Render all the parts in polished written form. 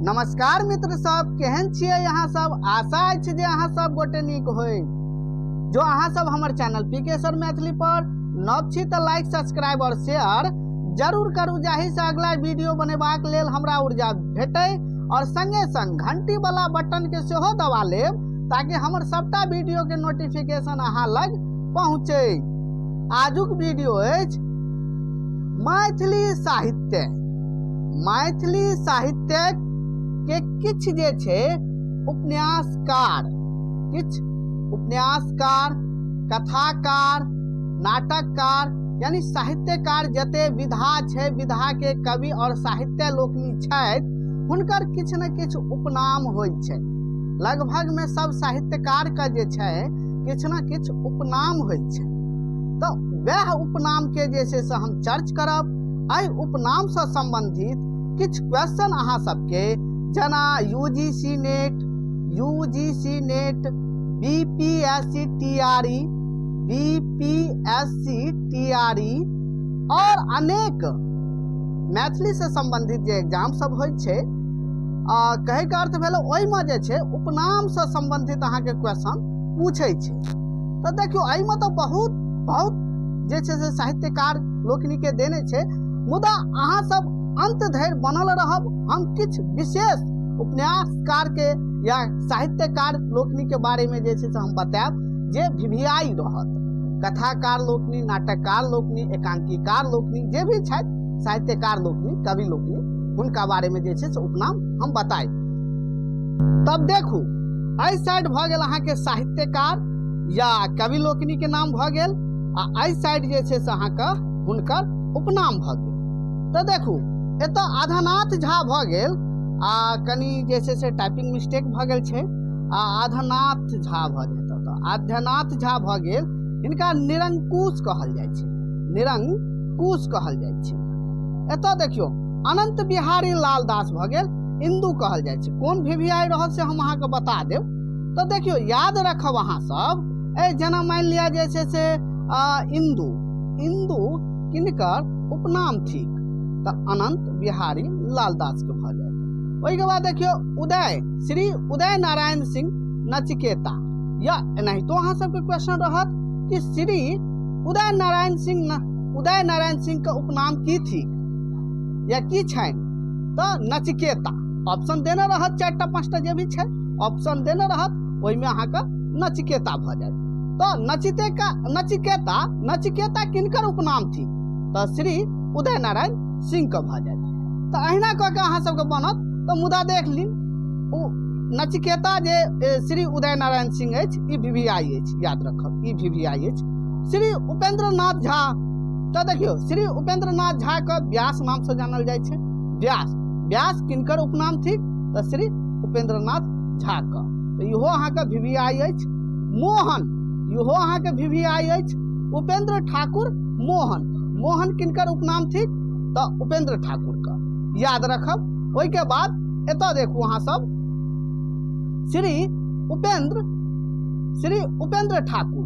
नमस्कार मित्र सब, केहन छियै अहाँ सब? आशा अछि जे अहाँ सब गोटे नीक होय। जो अहाँ सब हमर चैनल पी के सर मैथिली पर नव छी तऽ लाइक, सब्सक्राइब और शेयर जरूर करू, जाहि से अगला वीडियो बनेबाक लेल हमरा ऊर्जा भेटै, और संगे संग घंटी वाला बटन के सेहो दबा लेब ताकि हमर सबटा वीडियो के नोटिफिकेशन अहाँ लग पहुँचे। आजुक वीडियो अछि मैथिली साहित्य। मैथिली साहित्य के किछु जे छै उपन्यासकार, किछु उपन्यासकार, कथाकार, नाटककार, यानी साहित्यकार जते विधा छै, विधा के कवि और साहित्य लोकनि छथि, हुनकर किछु ने किछु उपनाम होइ छै। लगभग में सब साहित्यकार के जे छै किछु ने किछु उपनाम होइ छै। तऽ वएह उपनाम के जे छै से हम चर्च करब। एहि उपनाम से संबंधित किछु क्वेश्चन अहाँ सबके, जेना UGC NET, UGC NET, BPSC TRE, BPSC TRE और अनेक मैथिली से संबंधित जे एग्जाम सब होइ छै, कहै के अर्थ भेल ओहिमे जे छै उपनाम से संबंधित अहाँके क्वेश्चन पूछै छै। तऽ देखियौ एहिमे तऽ बहुत बहुत जे छै से साहित्यकार लोकनि के देने छै, मुदा अहाँ सब अंत धरि बनल रहब। हम किछु विशेष उपन्यासकार के या साहित्यकार लोकनि के बारे में जे छै से हम बतायब जे वीवीआई रहत। कथाकार लोकनि, नाटककार लोकनि, एकांकीकार लोकनि जे भी छथि, साहित्यकार लोकनि, कवि लोकनि, हुनका बारे में जे छै से उपनाम हम बतायब। तब देखू एहि साइड भऽ गेल अहाँके साहित्यकार या कवि लोकनि के नाम भऽ गेल, आ एहि साइड जे छै से अहाँके हुनकर उपनाम भऽ गेल। तऽ देखू एतऽ आधानाथ झा भऽ गेल, आ कनि जे छै से टाइपिंग मिस्टेक भऽ गेल छै, आ आधानाथ झा भऽ जायत। तऽ आद्यनाथ झा भऽ गेल, हिनका निरंकुश कहल जाइ छै, निरंकुश कहल जाइ छै। एतऽ देखियौ अनंत बिहारी लाल दास भऽ गेल, इंदु कहल जाइ छै। कोन वीवीआई रहल से हम अहाँके बता देब। तऽ देखियौ याद रखब अहाँ सब, ए जेना मानि लिअ जे छै से इंदु, इंदु किनकर उपनाम थिक, तऽ अनंत बिहारी लाल दास के भऽ जायत। ओहिके बाद देखियौ उदय, श्री उदय नारायण सिंह नचिकेता, या एनाहितो अहाँ सबके क्वेश्चन रहत कि श्री उदय नारायण सिंह उदय नारायण सिंह के उपनाम की थिक या की छनि, तऽ नचिकेता। ऑप्शन देने रहत चारिटा पाँचटा जे भी छै ऑप्शन देने रहत, ओहिमे अहाँके नचिकेता भऽ जायत। तऽ नचितेका, नचिकेता, नचिकेता किनकर उपनाम थिक, तऽ श्री उदय नारायण सिंह के भऽ जायत। तऽ अहिना कऽ के अहाँ सबके बनत। तऽ मुदा देख ली ओ नचिकेता जे श्री उदय नारायण सिंह अछि, ई वीवीआई अछि, याद रखब ई वीवीआई अछि। श्री उपेंद्र नाथ झा, तऽ देखियौ श्री उपेंद्र नाथ झा के व्यास नाम से जानल जाइ छै। व्यास, व्यास किनकर उपनाम थिक, तऽ श्री उपेंद्र नाथ झा के। तऽ इहो अहाँके वीवीआई अछि। मोहन, इहो अहाँके वीवीआई अछि। उपेंद्र ठाकुर मोहन, मोहन किनकर उपनाम थिक, तऽ उपेंद्र ठाकुर के, याद रखब। ओहिके बाद एतऽ देखू अहाँ सब श्री उपेंद्र, श्री उपेंद्र ठाकुर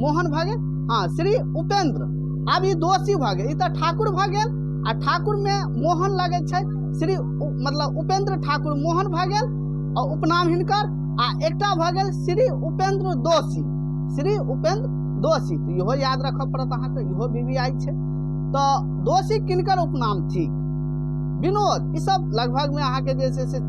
मोहन भऽ गेल, हाँ श्री उपेंद्र, आब ई दोषी भऽ गेल, ई तऽ ठाकुर भऽ गेल, आ ठाकुर में मोहन लगै छै, श्री मतलब उपेंद्र ठाकुर मोहन भऽ गेल और उपनाम हिनकर, आ एकटा भऽ गेल श्री उपेंद्र दोषी, श्री उपेंद्र दोषी, तऽ इहो याद रखऽ पड़त अहाँके, इहो वीवीआई छै। तऽ दोषी किनकर उपनाम थिक, विनोद, ई सब लगभग में अहाँके जे छै से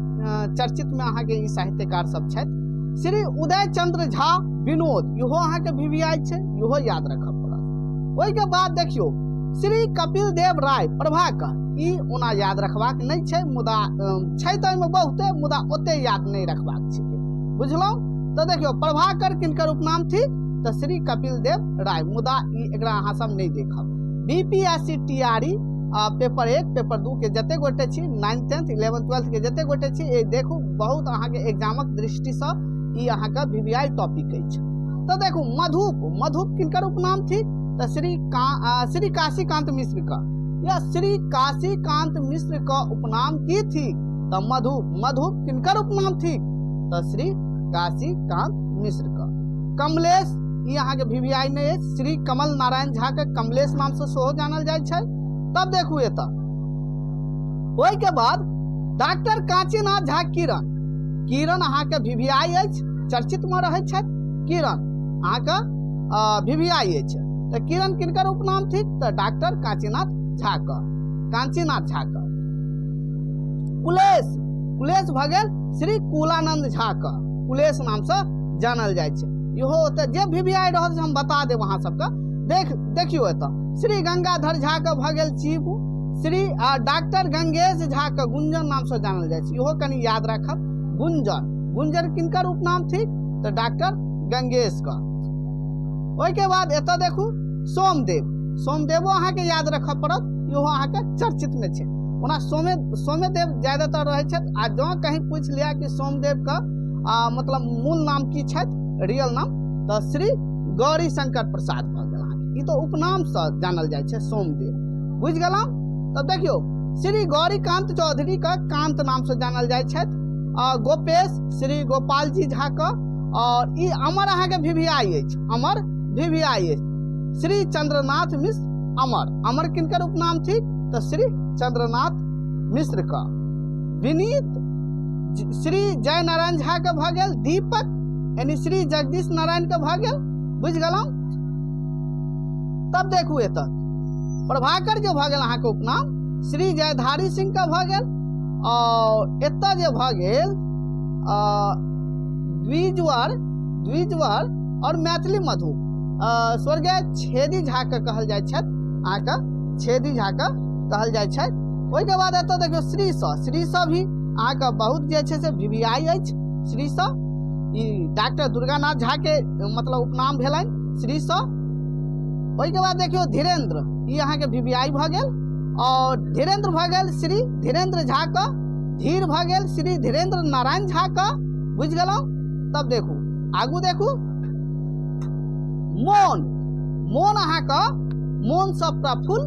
चर्चित में अहाँके ई साहित्यकार सब छथि। श्री उदय चंद्र झा विनोद, इहो अहाँके वीवीआई छै, इहो याद रखऽ पड़त। ओहिके बाद देखियौ श्री कपिल देव राय प्रभाकर, ई ओना याद रखबाक नहि छै, मुदा छै तऽ एहिमे बहुते, मुदा ओते याद नहि रखबाक छै, बुझलहुँ। तऽ देखियौ प्रभाकर किनकर उपनाम थिक, तऽ श्री कपिल देव राय, मुदा ई एकरा अहाँ सब नहि देखब। बीपीएससी टीआरई पेपर 1 पेपर 2 के जते गोटे छी, 9th 10th 11th 12th के जते गोटे छी, ए देखू बहुत अहाँके एग्जामक दृष्टिसँ ई अहाँके वीवीआई टॉपिक अछि। तऽ देखू मधुप, मधुप किनकर उपनाम थिक, तऽ श्री काशीकांत मिश्र के, या श्री काशीकांत मिश्र के उपनाम की थिक, तऽ मधुप, मधुप किनकर उपनाम थिक, तऽ श्री काशीकांत मिश्र के। कमलेश, ई अहाँके वीवीआई नहि अछि, श्री कमल नारायण झा के कमलेश नाम से सेहो जानल जाइ छै। तब देखू एतऽ ओहिके बाद डॉक्टर कांचीनाथ झा किरण, किरण अहाँके वीवीआई अछि, चर्चितमे रहै छथि। किरण अहाँके वीवीआई अछि, तऽ किरण किनकर उपनाम थिक? तऽ डॉक्टर कांचीनाथ झा के, कांचीनाथ झा के। कुलेश, कुलेश भऽ गेल श्री कुलानंद झा के, कुलेश नामसँ जानल जाइ छै। इहो ओतऽ जे वीवीआई रहल से हम बता देब अहाँ सबके। देखियौ एतऽ श्री गंगाधर झा के भऽ गेल चीफ, श्री डॉक्टर गंगेश झा के गुंजन नामसँ जानल जाइ छै, इहो कनि याद राखब। गुंजन, गुंजन किनकर उपनाम थिक? तऽ डॉक्टर गंगेश के। ओहिके बाद एतऽ देखू सोमदेव, सोमदेवो अहाँके याद रखऽ पड़त, इहो अहाँके चर्चितमे छै। ओना सोमेदेव ज्यादातर रहै छथि, आ जँ कहीं पूछि लिअ कि सोमदेवके मतलब मूल नाम की छथि, रियल नाम, तऽ श्री गौरी शंकर प्रसाद भऽ गेल अहाँके। ई तऽ उपनामसँ जानल जाइ छै सोमदेव, बुझि गेलहुँ? तब देखियौ श्री गौरीकांत चौधरीके कांत नामसँ जानल जाइ छथि, गोपेश श्री गोपालजी झा के, और ई अमर अहाँके वीवीआई अछि, अमर वीवीआई अछि, श्री चंद्रनाथ मिश्र अमर, अमर किनकर उपनाम थिक? तऽ श्री चंद्रनाथ मिश्र के। विनीत श्री जय नारायण झा के भऽ गेल, दीपक यानी श्री जगदीश नारायण के भऽ गेल, बुझि गेलहुँ? तब देखू एतऽ प्रभाकर जे भऽ गेल अहाँके उपनाम श्री जयधारी सिंह के भऽ गेल, और एतऽ जे भऽ गेल द्विजवर, द्विजवर और मैथिली मधु स्वर्गीय छेदी झा के कहल जाइ छथि, अहाँके छेदी झा के कहल जाइ छथि। ओहिके बाद एतऽ देखियौ श्री स, श्री स भी अहाँके बहुत जे छै से वीवीआई अछि। श्री स ई डॉक्टर दुर्गानाथ झा के मतलब उपनाम भेलनि श्री स। ओहिके बाद देखियौ धीरेन्द्र, ई अहाँके वीवीआई भऽ गेल, और धीरेन्द्र भऽ गेल श्री धीरेन्द्र झा के, धीर भऽ गेल श्री धीरेन्द्र नारायण झा के, बुझि गेलहुँ? तब देखू आगू देखू मोन, मोन अहाँके मोनसँ प्रफुल्ल,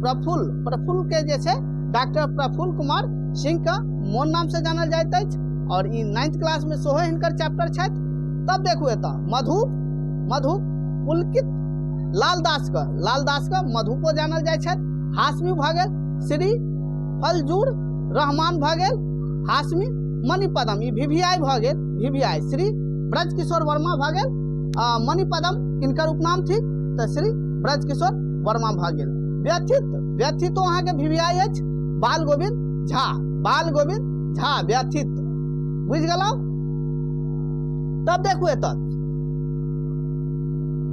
प्रफुल्ल, प्रफुल्ल के जे छै डॉक्टर प्रफुल्ल कुमार सिंह के मोन नामसँ जानल जाइत अछि, और ई 9th class में सेहो हिनकर चैप्टर छथि। तब देखू एतऽ मधु, मधु पुलकित लालदास के, लालदास के मधुपो जानल जाइ छथि। हाशमी भऽ गेल श्री फलजूर रहमान भऽ गेल, हाशमी मणिपदम ई वीवीआई भऽ गेल, वीवीआई श्री ब्रजकिशोर वर्मा भऽ गेल। मणिपदम किनकर उपनाम थिक? तऽ श्री ब्रजकिशोर वर्मा भऽ गेल। व्यथित, व्यथितो अहाँके वीवीआई अछि, बाल गोविंद झा, बाल गोविंद झा व्यथित, बुझि गेलहुँ? तब देखू एतऽ,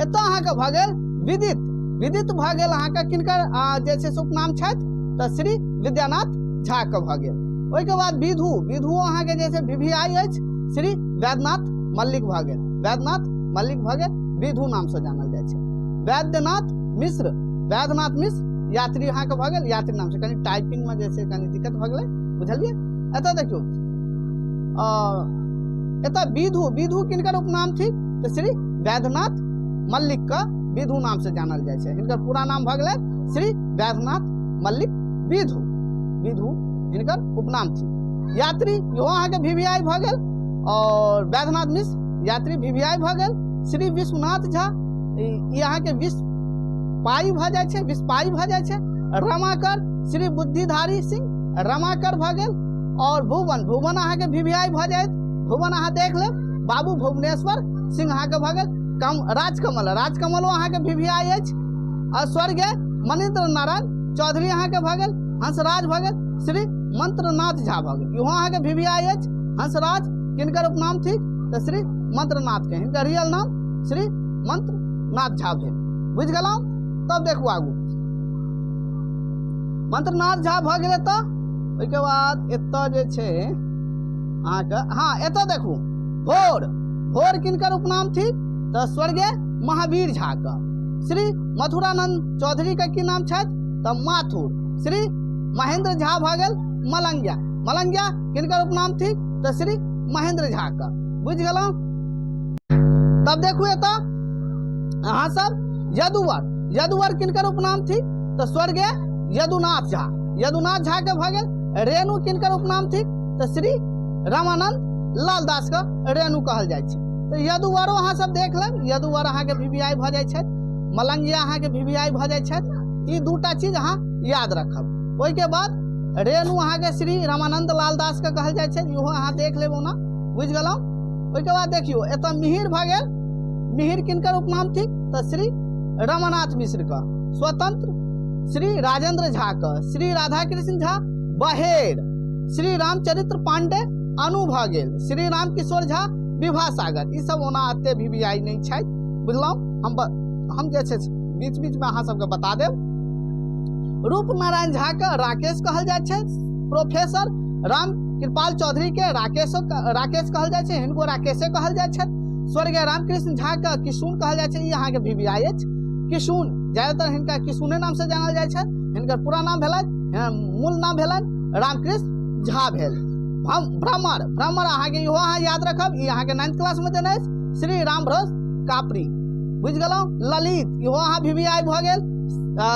एतऽ अहाँके भऽ गेल विदित, विदित भऽ गेल अहाँके किनकर जे छै से उपनाम छथि? तऽ श्री विद्यानाथ झा के भऽ गेल। ओहिके बाद विधु, विधुओ अहाँके जे छै वीवीआई अछि, श्री वैद्यनाथ मल्लिक भऽ गेल, वैद्यनाथ मल्लिक भऽ गेल, विधु नामसँ जानल जाइ छै। वैद्यनाथ मिश्र, वैद्यनाथ मिश्र यात्री अहाँके भऽ गेल, यात्री नामसँ। कनि टाइपिंगमे जे छै कनि दिक्कत भऽ गेलै, बुझलियै? एतऽ देखियौ एतऽ विधु, विधु किनकर उपनाम थिक? तऽ श्री वैद्यनाथ मल्लिक के विधु नाम से जानल जाइ छै। हिनकर पूरा नाम भऽ गेलै श्री वैद्यनाथ मल्लिक विधु, विधु हिनकर उपनाम थिक। यात्री इहो अहाँके वीवीआई भऽ गेल, और वैद्यनाथ मिश्र यात्री वीवीआई भऽ गेल। श्री विश्वनाथ झा ई अहाँके विश्वपाई भऽ जाइ छै, विश्वपाई भऽ जाइ छै। रमाकर श्री बुद्धिधारी सिंह रमाकर भऽ गेल, और भुवन, भुवन अहाँके वीवीआई भऽ जायत, भुवन अहाँ देख लेब, बाबू भुवनेश्वर सिंह अहाँके भऽ गेल। कम राजकमल, राजकमलो अहाँके वीवीआई अछि। आ स्वर्गीय मणिन्द्र नारायण चौधरी अहाँके भऽ गेल। हंसराज भऽ गेल श्री मंत्रनाथ झा भऽ गेल, इहो अहाँके वीवीआई अछि। हंसराज किनकर उपनाम थिक? तऽ श्री मंत्रनाथ के, हिनकर रियल नाम श्री मंत्रनाथ झा भेल, बुझि गेलहुँ? तब देखू आगू मंत्रनाथ झा भऽ गेलै। तऽ ओहिके बाद एतऽ जे छै अहाँके, हँ एतऽ देखू भोर, भोर किनकर उपनाम थिक? तऽ स्वर्गीय महावीर झा के। श्री मथुरानंद चौधरी के की नाम छथि? तऽ माथुर। श्री महेंद्र झा भऽ गेल मलंगिया, मलंगिया किनकर उपनाम थिक? तऽ श्री महेंद्र झा के, बुझि गेलहुँ? तब देखू एतऽ अहाँ सब यदुवर, यदुवर किनकर उपनाम थिक? तऽ स्वर्गीय यदुनाथ झा, यदुनाथ झा के भऽ गेल। रेणु किनकर उपनाम थिक? तऽ श्री रामानंद लालदास के रेणु कहल जाइ छै। तऽ यदुवरो अहाँ सब देख लेब, यदुवर अहाँके वीवीआई भऽ जाइ छथि, मलंगिया अहाँके वीवीआई भऽ जाइ छथि। ई दूटा चीज अहाँ याद रखब। ओहिके बाद रेणु अहाँके श्री रामानंद लाल दास के कहल जाइ छै, इहो अहाँ देख लेब ओना, बुझि गेलहुँ। ओहिके बाद देखियौ एतऽ मिहिर भऽ गेल। मिहिर किनकर उपनाम थिक? तऽ श्री रमानाथ मिश्र के। स्वतंत्र श्री राजेंद्र झा के, श्री राधाकृष्ण झा बहेर, श्री रामचरित्र पांडे अनु भऽ गेल, श्री रामकिशोर झा विभा सागर। ई सब ओना एते भी वी आई नहि छथि, बुझलहुँ। हम जे छै बीच बीच में अहाँ सबके बता देब। रूप नारायण झा के राकेश कहल जाइ छै। प्रोफेसर राम कृपाल चौधरी के राकेश राकेश कहल जाइ छै, हिनको राकेशे कहल जाइ छै। स्वर्गीय रामकृष्ण झा के किशुन कहल जाइ छै, ई अहाँके भी वी आई अछि। किशुन ज्यादातर हिनका किशुने नाम से जानल जाइ छै। हिनकर पूरा नाम भेलनि, मूल नाम भेलनि रामकृष्ण झा भेल। भ्रमर, भ्रमर अहाँके इहो अहाँ याद रखब, ई अहाँके नाइन्थ क्लास में देने अछि, श्री राम भरोस कापरी, बुझि गेलहुँ। ललित इहो अहाँ भी वी आई भऽ गेल,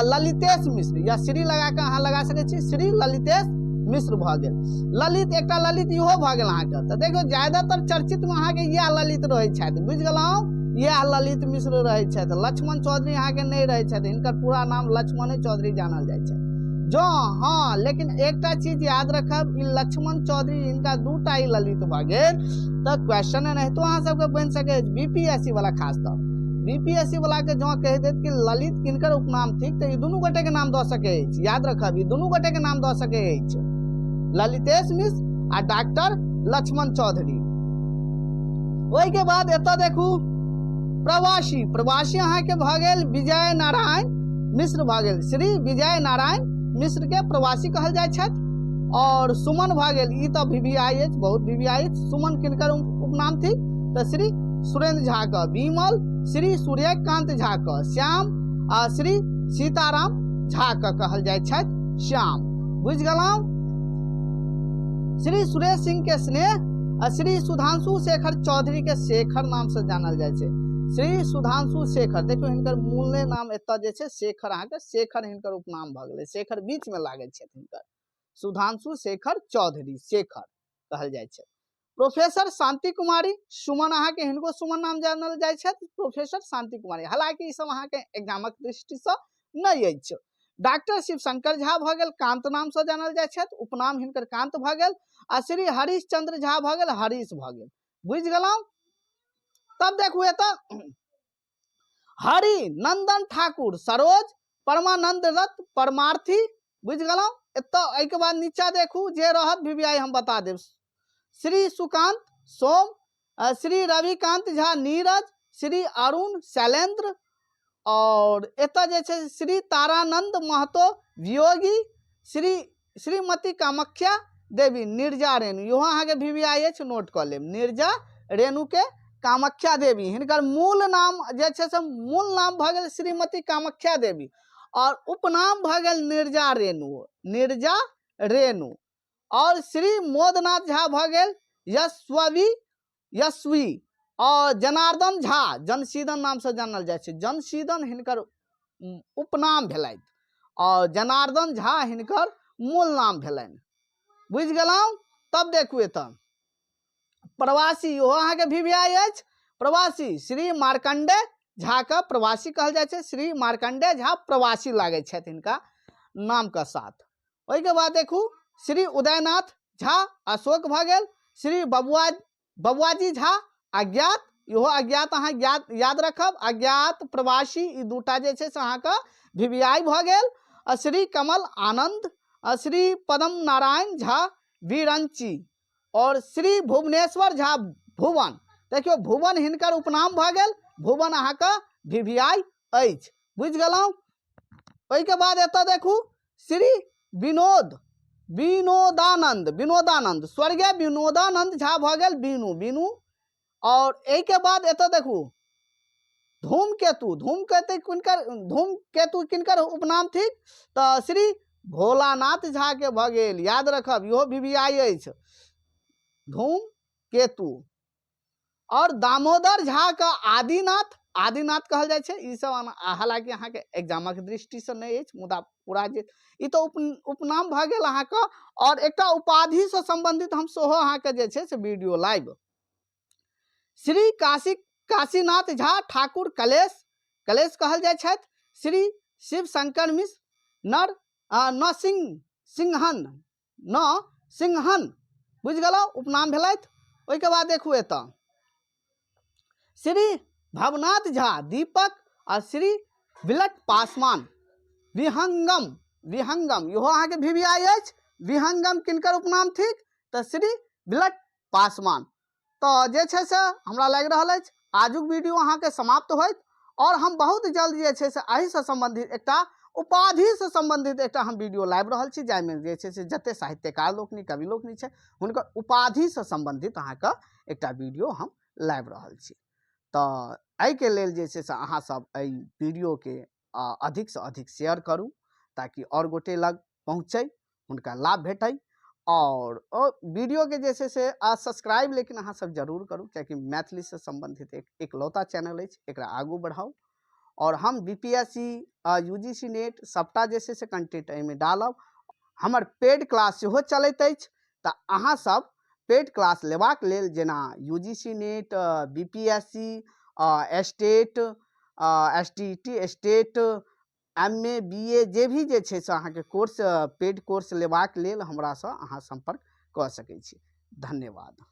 ललितेश मिश्र या श्री लगा कऽ अहाँ लगा सकै छी, श्री ललितेश मिश्र भऽ गेल। ललित एकटा ललित इहो भऽ गेल अहाँके। तऽ देखियौ ज्यादातर चर्चितमे अहाँके इएह ललित रहै छथि, बुझि गेलहुँ, इएह ललित मिश्र रहै छथि। लक्ष्मण चौधरी अहाँके नहि रहै छथि, हिनकर पूरा नाम लक्ष्मणे चौधरी जानल जाइ छै। जँ हँ, लेकिन एकटा चीज याद रखब, ई लक्ष्मण चौधरी हिनका दूटा ई ललित भऽ गेल, तऽ क्वेश्चन एनाहितो अहाँ सबके बनि सकै अछि बीपीएससी वाला, खास तौर बीपीएससी वाला के जँ कहि देत कि ललित किनकर उपनाम थिक, तऽ ई दुनू गोटे के नाम दऽ सकै अछि। याद रखब, ई दुनू गोटे के नाम दऽ सकै अछि, ललितेश मिश्र आ डॉक्टर लक्ष्मण चौधरी। ओहिके बाद एतऽ देखू प्रवासी, प्रवासी अहाँके भऽ गेल विजय नारायण मिश्र भऽ गेल, श्री विजय नारायण मिश्र के प्रवासी कहल जाइ छथि। और सुमन भऽ गेल, ई तऽ भी वी आई अछि, बहुत भी वी आई अछि। सुमन किनकर उपनाम थिक? तऽ श्री सुरेंद्र झा के। विमल श्री सूर्यकांत झा के। श्याम आ श्री सीताराम झा के कहल जाइ छथि श्याम, बुझि गेलहुँ। श्री सुरेश सिंह के स्नेह आ श्री सुधांशु शेखर चौधरी के शेखर नाम से जानल जाइ छै, श्री सुधांशु शेखर। देखियौ हिनकर मूल नाम एतऽ जे छै शेखर, अहाँके शेखर हिनकर उपनाम भऽ गेलै, शेखर बीच में लागै छथि हिनकर, सुधांशु शेखर चौधरी शेखर कहल जाइ छै। प्रोफेसर शांति कुमारी सुमन, अहाँके हिनको सुमन नाम जानल जाइ छथि, प्रोफेसर शांति कुमारी। हालांकि ई सब अहाँके एग्जामक दृष्टिसँ नहि अछि। डॉक्टर शिवशंकर झा भऽ गेल, कांत नामसँ जानल जाइ छथि, उपनाम हिनकर कांत भऽ गेल। आ श्री हरीशचंद्र झा भऽ गेल, हरीश भऽ गेल, बुझि गेलहुँ। तब देखू एतऽ हरि नंदन ठाकुर सरोज परमानंद रथ परमार्थी, बुझि गेलहुँ। एतऽ एहिके बाद नीचा देखू जे रहत भी वी आई हम बता देब। श्री सुकांत सोम, श्री रविकांत झा नीरज, श्री अरुण शैलेंद्र, और एतऽ जे छै श्री तारानंद महतो वियोगी, श्री श्रीमती कामाख्या देवी निर्जा रेणु, इहो अहाँके भी वी आई अछि, नोट कऽ लेब। निर्जा रेणुके कामाख्या देवी हिनकर मूल नाम जे छै से मूल नाम भऽ गेल श्रीमती कामाख्या देवी और उपनाम भऽ गेल निर्जा रेणु, निर्जा रेणु। और श्री मोदनाथ झा भऽ गेल यशस्वी, यशस्वी। और जनार्दन झा जनसीदन नामसँ जानल जाइ छै, जनसीदन हिनकर उपनाम भेलनि और जनार्दन झा हिनकर मूल नाम भेलनि, बुझि गेलहुँ। तब देखू एतऽ प्रवासी, इहो अहाँके भी वी आई अछि। प्रवासी श्री मार्कंडे झा के प्रवासी कहल जाइ छै, श्री मार्कंडे झा प्रवासी लागै छथि हिनका नामके साथ। ओहिके बाद देखू श्री उदयनाथ झा अशोक भऽ गेल, श्री बबुआ बबुआजी झा अज्ञात, इहो अज्ञात अहाँ ज्ञात याद रखब, अज्ञात प्रवासी ई दूटा जे छै से अहाँके भी वी आई भऽ गेल। आ श्री कमल आनंद, आ श्री पदम नारायण झा वीरंची और श्री भुवनेश्वर झा भुवन। देखियौ भुवन हिनकर उपनाम भऽ गेल, भुवन अहाँके भी वी आई अछि, बुझि गेलहुँ। ओहिके बाद एतऽ देखू श्री विनोद विनोदानंद, विनोदानंद स्वर्गीय विनोदानंद झा भऽ गेल बीनू, बीनू। और एहिके बाद एतऽ देखू धूमकेतु, धूमकेतु किनकर, धूमकेतु किनकर उपनाम थिक? तऽ श्री भोलानाथ झा के भऽ गेल, याद रखब इहो भी वी आई अछि, धूमकेतु। और दामोदर झा के आदिनाथ, आदिनाथ कहल जाइ छै। ई सब हालांकि अहाँके एग्जामक दृष्टिसँ नहि अछि, मुदा पूरा जे ई तऽ उपनाम भऽ गेल अहाँके। और एकटा उपाधिसँ सम्बन्धित हम सेहो अहाँके जे छै से वीडियो लाइव। श्री काशी काशीनाथ झा ठाकुर कलेश, कलेश कहल जाइ छथि। श्री शिव शंकर मिश्र नर नरसिंह सिंहन, न सिंहन, बुझि गेलहुँ, उपनाम भेलथि। ओहिके बाद देखू एतऽ श्री भवनाथ झा दीपक आ श्री विलट पासवान विहंगम, विहंगम इहो अहाँके भी वी आई अछि। विहंगम किनकर उपनाम थिक? तऽ श्री विलट पासवान। तऽ जे छै से हमरा लागि रहल अछि आजुक वीडियो अहाँके समाप्त होइत, आओर हम बहुत जल्द जे छै से एहिसँ सम्बन्धित एकटा उपाधिसँ सम्बन्धित एकटा हम वीडियो लाबि रहल छी, जाहिमे जे छै से जते साहित्यकार लोकनि, कवि लोकनि छै, हुनकर उपाधिसँ सम्बन्धित अहाँके एकटा वीडियो हम लाबि रहल छी। तऽ एहिके लेल जे छै से अहाँ सब एहि वीडियोके अधिकसँ अधिक शेयर करू, ताकि आओर गोटे लग पहुँचै, हुनका लाभ भेटै। आओर वीडियोके जे छै से सब्सक्राइब लेकिन अहाँ सब जरूर करू, कियाकि मैथिलीसँ सम्बन्धित एक एकलौता चैनल अछि, एकरा आगू बढ़ाउ। आओर हम B P S C, U G C NET सबटा जे छै से कंटेंट एहिमे डालब। हमर पेड क्लास सेहो चलैत अछि, तऽ अहाँ सब पेड क्लास लेबाक लेल जेना U G C NET, B P S C, state, S T T state, M A, B A, जे भी जे छै से अहाँके कोर्स, पेड कोर्स लेबाक लेल हमरासँ अहाँ सम्पर्क कऽ सकै छी। धन्यवाद।